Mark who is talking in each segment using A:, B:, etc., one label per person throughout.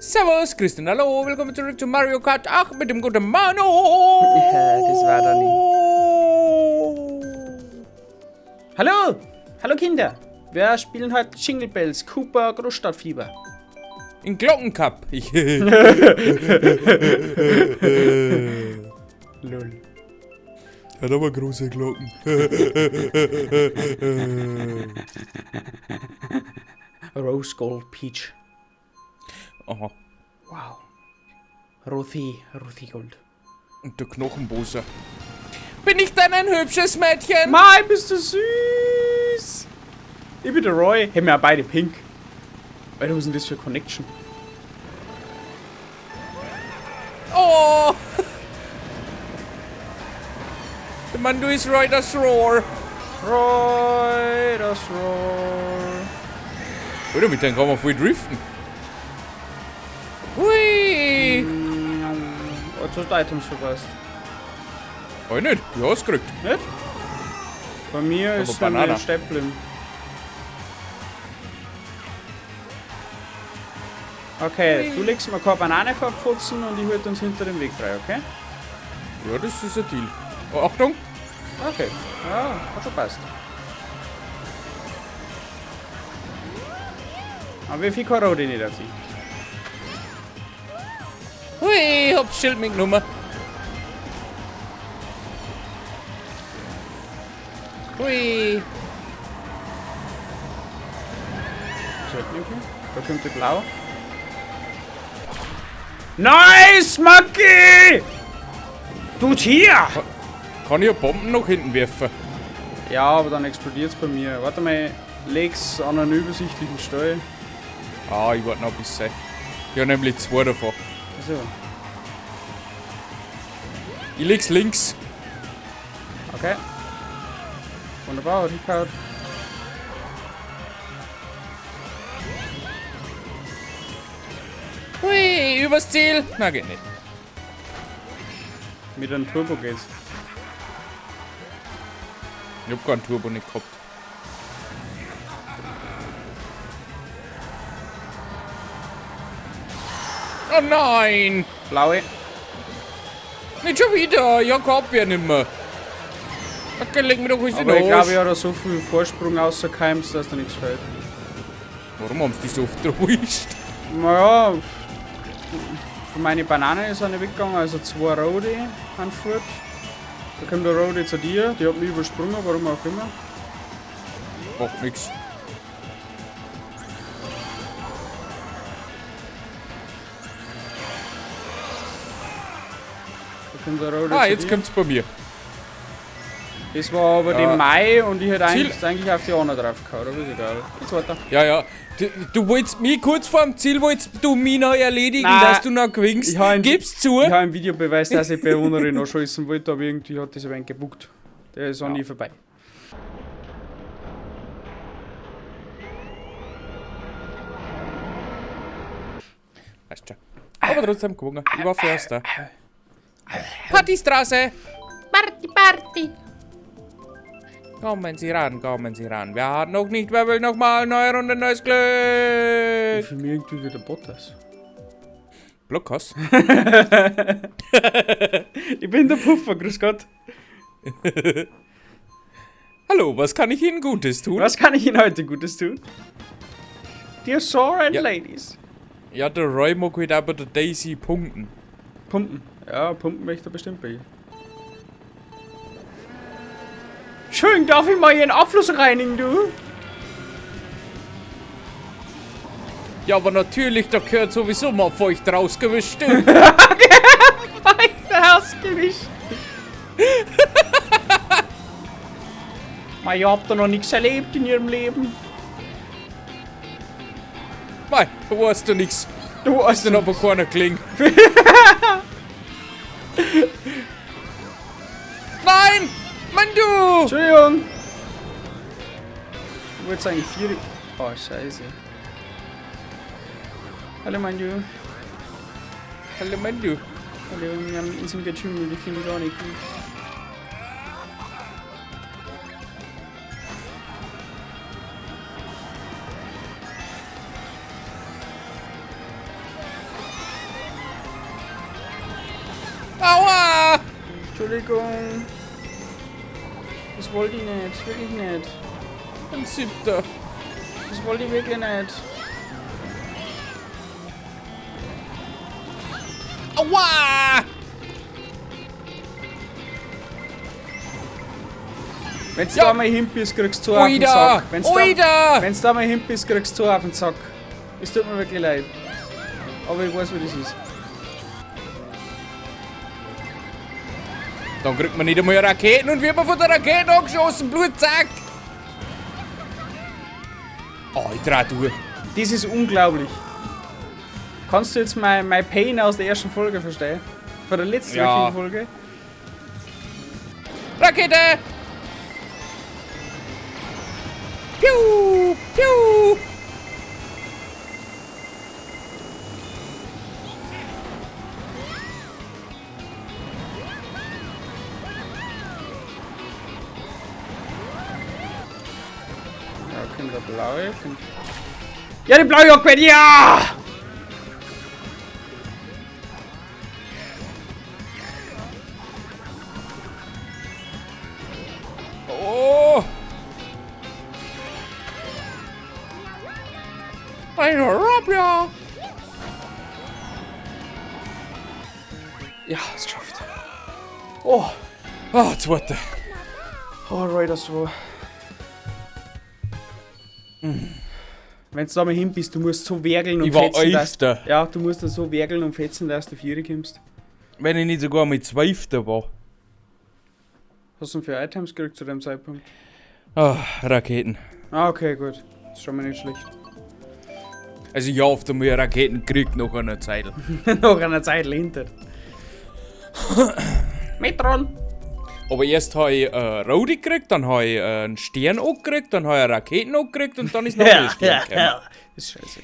A: Servus, Christian, hallo, willkommen zurück zu Mario Kart 8 mit dem guten Manu.
B: Ja, das war da nicht. Hallo! Hallo Kinder! Wir spielen heute Jingle Bells, Cooper Großstadtfieber.
A: In Glockencup. Ich
B: Lol.
A: Hat aber große Glocken.
B: Rose Gold Peach.
A: Aha.
B: Wow. Ruthie, Ruthie Gold.
A: Und der Knochenboser. Bin ich denn ein hübsches Mädchen?
B: Mai, bist du süß! Ich bin der Roy. Haben wir auch beide pink. Alter, was ist denn das für Connection?
A: Oh! Der Mann, du ist Roy das Rohr.
B: Roy, das Rohr.
A: Oder mit dem kann man voll driften. Hui!
B: Oh, jetzt hast du Items verpasst.
A: Hab ich nicht, ich hab's gekriegt.
B: Nicht? Bei mir
A: Aber
B: ist
A: Banana.
B: nämlich stehen geblieben. Okay, du legst mir keine Banane vor die Pfotzen und ich halte uns hinter dem Weg frei, okay?
A: Ja, das ist ein Deal. Oh, Achtung!
B: Okay, ja, hat schon passt. Aber wie viel kann ich nicht auf sie?
A: Hui, ich hab's Schild mitgenommen. Hui.
B: Da kommt der Blau. Nice, Monkey! Du Tier!
A: Kann ich ja Bomben nach hinten werfen?
B: Ja, aber dann explodiert's bei mir. Warte mal, leg's an einen übersichtlichen Stall.
A: Ah, ich warte noch ein bisschen. Ich hab nämlich zwei davon.
B: Also,
A: Ich leg's links.
B: okay. Wunderbar, hat hingehauen.
A: Hui, übers Ziel. Na, geht nicht.
B: Mit einem Turbo geht's.
A: Ich hab keinen Turbo nicht gehabt. Oh nein!
B: Blaue.
A: Nicht schon wieder! Ich hab keine Abwehr nimmer. Okay, leg mir doch was in
B: Aber
A: den
B: ich glaube, ich
A: Arsch.
B: habe da so viel Vorsprung rausgeheimst, dass da nichts fällt.
A: Warum haben sie dich so oft erwischt?
B: Naja, von meine Banane ist eine weggegangen, also zwei Rode an fort. Da kommt der Rode zu dir, die hat mich übersprungen, warum auch immer.
A: Macht nix.
B: Da kommt der Rode
A: Ah,
B: zu
A: jetzt
B: dir.
A: kommt's bei mir.
B: Das war aber
A: Ja.
B: die Mai und ich hätte
A: Ziel-
B: eigentlich auf die anderen drauf gehauen, aber ist egal. Geht's weiter.
A: Ja, ja. Du wolltest mich kurz vor dem Ziel, wolltest du mich noch erledigen,
B: Nein.
A: dass du noch gewinnst.
B: Ich hab ein-
A: Gib's zu.
B: Ich habe einen Videobeweis, dass ich bei Unere noch schießen wollte, aber irgendwie hat das ein wenig gebuckt. Der ist auch nie vorbei.
A: Weißt schon. Aber trotzdem gewonnen. Ich war Förster. Partystraße!
C: Party, Party.
A: Kommen Sie ran, kommen Sie ran. Wer hat noch nicht, wer will noch mal? Neue Runde, neues Glück!
B: Ich fühle mich irgendwie wie der Bottas.
A: Blockhaus?
B: Ich bin der Puffer, grüß Gott.
A: Hallo, was kann ich Ihnen Gutes tun?
B: Was kann ich Ihnen heute Gutes tun? Dear Sir and
A: Ja.
B: Ladies.
A: Ja, der Roy mag halt auch bei der Daisy punkten.
B: Pumpen. Ja, pumpen möchte er bestimmt bei ihr. Schön, darf ich mal Ihren Abfluss reinigen, du?
A: Ja, aber natürlich, da gehört sowieso mal feucht rausgewischt. Du.
B: Feucht rausgewischt. Mei, ihr habt da noch nichts erlebt in Ihrem Leben.
A: Mei, da weißt du nix.
B: Du
A: Hast
B: hast
A: du aber keiner gelingen. Nein! Mann, du!
B: Entschuldigung. Ich wollte eigentlich 4. Oh, scheiße. Hallo, mein Du.
A: Hallo, Mann, du.
B: Hallo, wir haben uns im Getümmel, die finde ich gar nicht gut.
A: Aua!
B: Entschuldigung. Das wollte ich nicht, wirklich nicht.
A: Ein siebter.
B: Das wollte ich wirklich nicht.
A: Aua!
B: Wenn du
A: Ja.
B: da mal hin bist, kriegst du zu auf den
A: Oida!
B: Sack. Wenn's
A: Oida!
B: Da, wenn's da mal hin bist, kriegst du zu auf den Sack. Es tut mir wirklich leid. Aber ich weiß, wie das ist.
A: Dann kriegt man nicht einmal Raketen und wird man von der Rakete angeschossen. Blutzack! Oh, ich dreh durch.
B: Das ist unglaublich. Kannst du jetzt mein Pain aus der ersten Folge verstehen? Von der letzten
A: Ja.
B: Folge?
A: Rakete! Piu! Piu!
B: Ja, kommt der blaue. Ja, die blaue Jagd, ja!
A: Oh! Ein Rabia!
B: Ja, ist geschafft. Oh,
A: Ah, zweiter.
B: oh, Raiders war. Wenn du da mal hin bist, du musst so werkeln und
A: Ich war
B: fetzen, dass,
A: Elfter.
B: ja, du musst da so werkeln und fetzen, dass du Viere kommst.
A: Wenn ich nicht sogar mit 12. war.
B: Hast du denn für Items gekriegt zu dem Zeitpunkt?
A: Ah, Raketen.
B: Ah, okay, gut. Das ist schon mal nicht schlecht.
A: Also ich hoffe, mal Raketen kriegt noch eine Zeit.
B: Noch einer Zeit hinter. Metron!
A: Aber erst habe ich Rodi gekriegt, dann habe ich einen Stern angekriegt, dann habe ich Raketen angekriegt und dann ist noch ein Stern gekommen.
B: Das ist scheiße.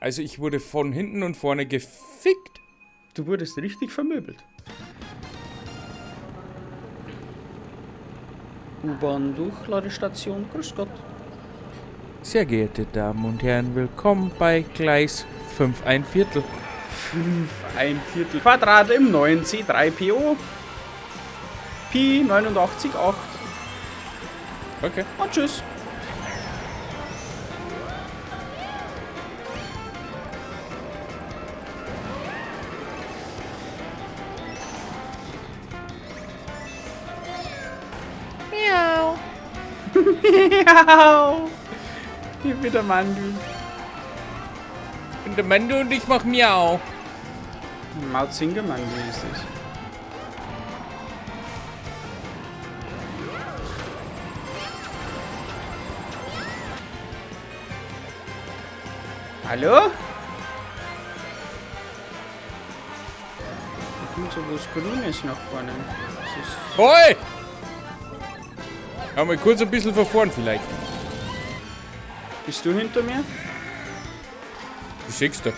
A: Also ich wurde von hinten und vorne gefickt.
B: Du wurdest richtig vermöbelt. U-Bahn-Durchladestation, grüß Gott.
A: Sehr geehrte Damen und Herren, willkommen bei Gleis 5 1/4.
B: 5 1/4 Quadrat im neuen C3PO. Pi 89,8.
A: Okay.
B: Und tschüss.
C: Miau.
B: Miau. Ich bin der Mandu.
A: Ich bin der Mandu und ich mach Miau.
B: Mautzinger Mandu ist das. Hallo? Da kommt so was Grünes nach vorne. Das ist
A: Hoi! Ja, mal kurz ein bisschen verfahren vielleicht.
B: Bist du hinter mir?
A: Du siehst du.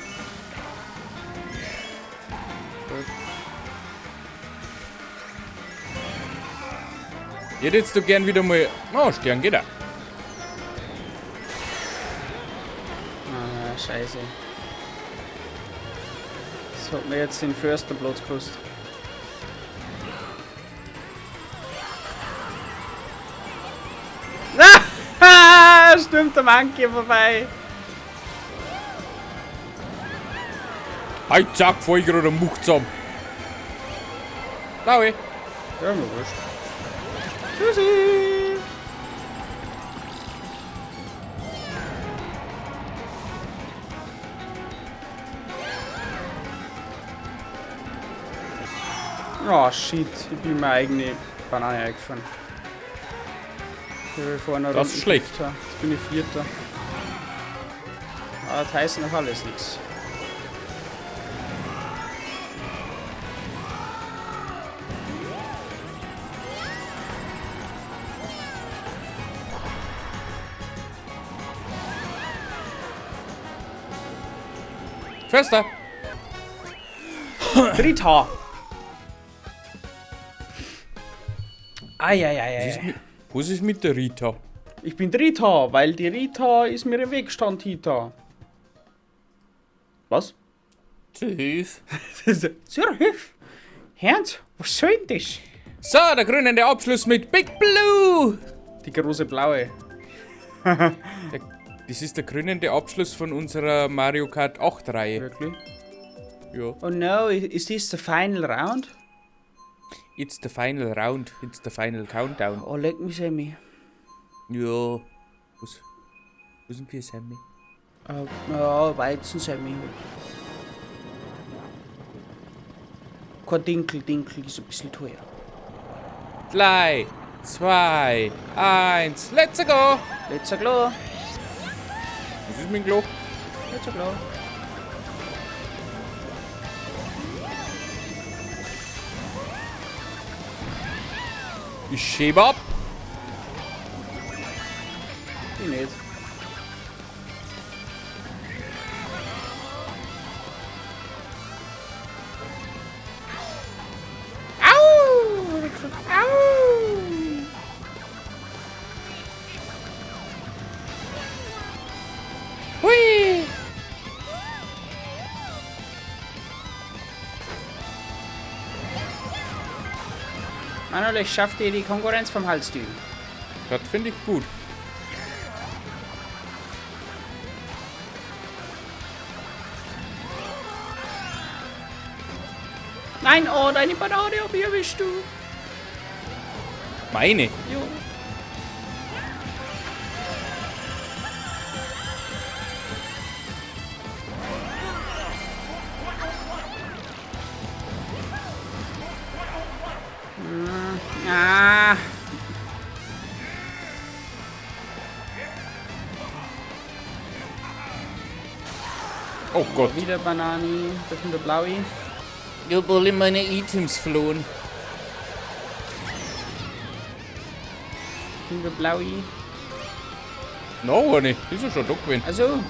A: Ich hätte jetzt doch gern wieder mal... Oh, Stern geht auch.
B: Ah, scheiße. Das hat mir jetzt den Försterplatz gekostet. Ah, stimmt, der Monkey vorbei.
A: Hey, zack, fahr ich gerade am Much zusammen. Blaue.
B: Ja, mir wurscht. Tschüssi! Oh shit, ich bin meine eigene Banane eingefahren. Ich habe vorne
A: Das ist schlecht.
B: Jetzt bin ich Vierter. Aber das heißt noch alles nichts.
A: Förster.
B: Dritter! Eieiei.
A: Was ist mit der Rita?
B: Ich bin Rita, weil die Rita ist mir im Weg stand, Rita. Was?
A: Tschüss.
B: Zürich? Herrn, was soll denn das?
A: So, der krönende Abschluss mit Big Blue.
B: Die große blaue.
A: Das ist der krönende Abschluss von unserer Mario Kart 8 Reihe.
B: Wirklich?
A: Ja.
B: Oh no, is this the final round?
A: It's the final round. It's the final countdown.
B: Oh, leck mich, Sammy.
A: Ja. Was? Was denn für Sammy?
B: Ja, Weizen, Sammy. Kein Dinkel, Dinkel ist ein bisschen teuer.
A: 3, 2, 1, let's go!
B: Let's go.
A: Was ist mit dem Klo?
B: Let's go.
A: Ich schiebe ab.
B: Ich nicht. Au! Hab ich gesagt. Au!
A: Hui!
B: Manuel, ich schaff dir die Konkurrenz vom Hals, du.
A: Das finde ich gut.
B: Nein, oh, deine Banane hab ich erwischt, du.
A: Meine?
B: Jo. Ah.
A: Oh Gott.
B: Wieder Banani, das ist der Blaue.
A: Ich hab alle meine Items verloren.
B: Der Blaue.
A: No, nicht. Ist ja schon da gewesen.
B: Also.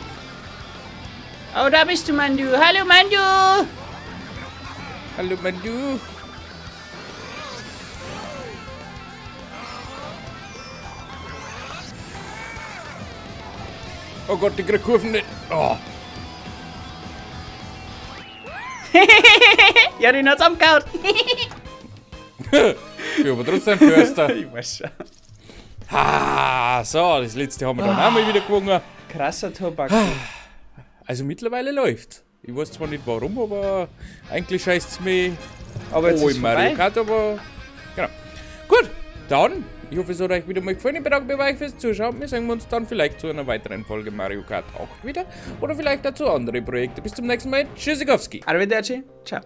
B: Oh, da bist du, Mandu. Hallo, Mandu.
A: Hallo, Mandu. Oh Gott, die krieg Kurven nicht. Oh.
B: Ja, den hat's abgehauen.
A: Ich bin aber trotzdem Förster.
B: Ich weiß schon.
A: Ha, so, das letzte haben wir dann auch mal wieder gewonnen.
B: Krasser Tobak.
A: Also mittlerweile läuft. Ich weiß zwar nicht warum, aber eigentlich scheißt's mich
B: Aber jetzt
A: oh,
B: ist
A: im Mario
B: vorbei.
A: Kart, aber genau. Gut, dann, ich hoffe, es hat euch wieder mal gefallen. Ich bedanke mich bei euch fürs Zuschauen. Wir sehen uns dann vielleicht zu einer weiteren Folge Mario Kart 8 wieder oder vielleicht auch zu anderen Projekten. Bis zum nächsten Mal. Tschüssikowski.
B: Arrivederci. Ciao.